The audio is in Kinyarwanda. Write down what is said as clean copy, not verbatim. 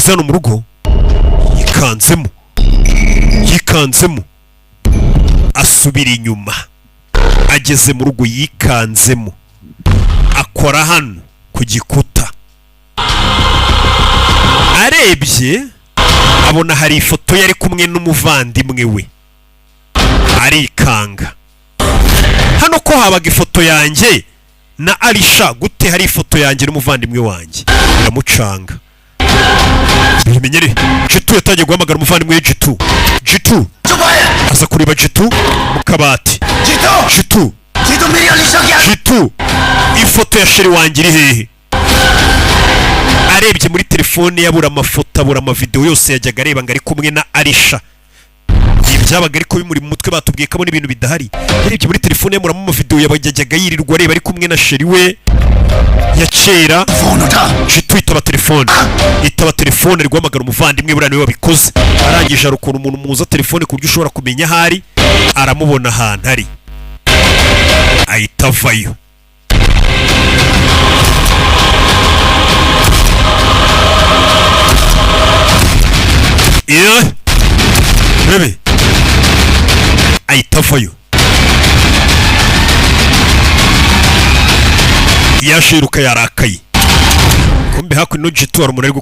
Ageze hano mu rugo yikanzemo, yikanzemo, asubira inyuma. Ageze mu rugo yikanzemo, akora hano ku gikuta, arebye abona hari ifoto ye ari kumwe n'umuvandimwe we, arikanga. Hano ko habaga ifoto yanjye na Arisha, gute hari ifoto yanjye n'umuvandimwe wanjye? Biramucanga. Bimenyere Jitu yatangiye guhamagara umuvandimwe we Jitu. Jitu aza kureba Jitu mu kabati. Jitu, Jitu, ifoto ya chérie wanjye iri hehe? Arebye muri telefone yabura amafoto, abura amavidewo yose yajyaga areba ngo ari kumwe na Arisha. Ibi byabaga ariko bimuri mu mutwe, batubwiye ko abona ibintu bidahari. Yarebye muri telefone yaburamo amavidewo yajyaga yirirwa areba ari kumwe na chérie we ya kera. Jitu itaba telefone, itaba telefone, ari guhamagara umuvandimwe. Buriya niwe wabikoze. Arangije hari ukuntu umuntu muza telefone ku buryo ushobora kumenya aho ari, aramubona ahantu ari, ahita avayo. Yeah. Rebe, ahita avayo, yashiruka yarakaye. Kumbe hakuno Jitu hari umuntu ari.